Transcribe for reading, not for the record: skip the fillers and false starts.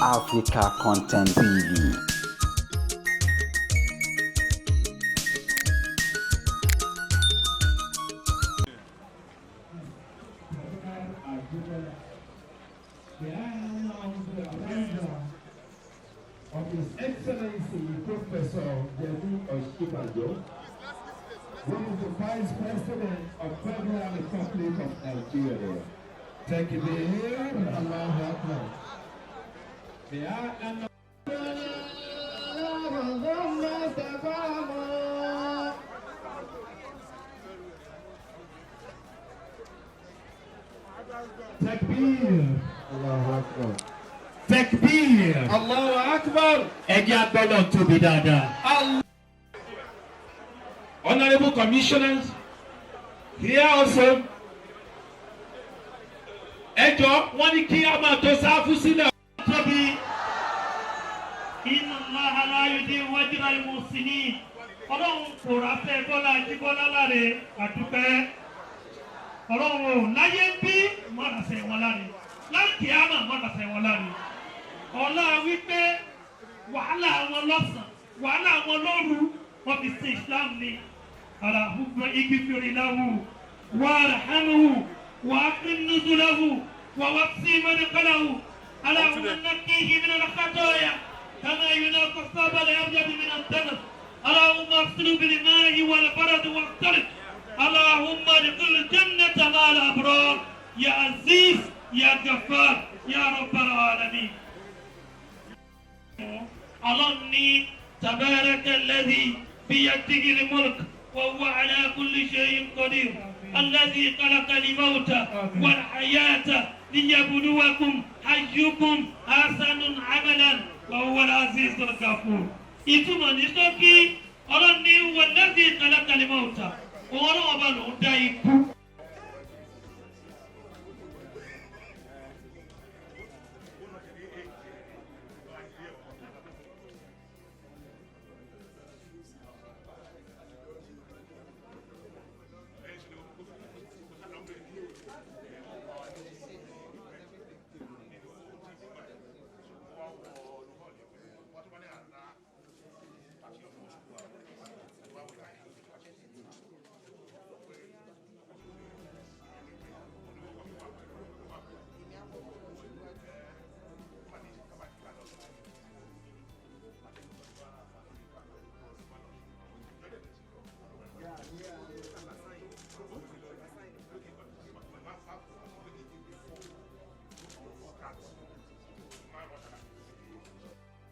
Africa Content TV. Of His Excellency Professor Yemi Osinbajo, who is the Vice President of Federal Republic of Nigeria. Takbir, Allahu Akbar. May I announce ثم استقاموا. Takbir. Allahu Akbar. Takbir. Allahu Akbar. Ẹ jẹ́ á gbọ́lọ́run tóbi dáadáa. Honorable commissioners, here also. Ẹ jọ, wọ́n ní kí a máa tó sáfù sílẹ̀. Tóbi. إن الله لا يضيع أجر المحسنين. Ọlọ́run kò ráfẹ́ Bọ́lá Ajíbọ́lá láre, àdúpẹ́. Ọlọ́run ò láyé ń bí mọ́ràṣẹ́ wọn láre, láǹkì àmà mọ́ràṣẹ́ wọn láre. Ọlá wípé wàhálà wọn lọ́sàn, wàhálà wọn lóru, wọ́n fi ṣe Islam ni. اللهم اغفر له وارحمه وأكرم نزله ووسع مدخله. اللهم نقيه من الخطايا كما ينقى الثوب الأبيض من الدنس. اللهم اغسله بالماء والبرد والثلج. اللهم ادخل الجنة مع الأبرار يا عزيز يا غفار يا رب العالمين. Ọlọ́run ní تبارك الذي بيده الملك وهو على كل شيء قدير، الذي خلق الموت والحياة ليبلوكم أيكم أحسن عملا وهو العزيز الغفور. Ìtumọ̀ ní ṣókí, Ọlọ́run ní والذي خلق الموت, òun Ọlọ́run ọba lòún dá ikú.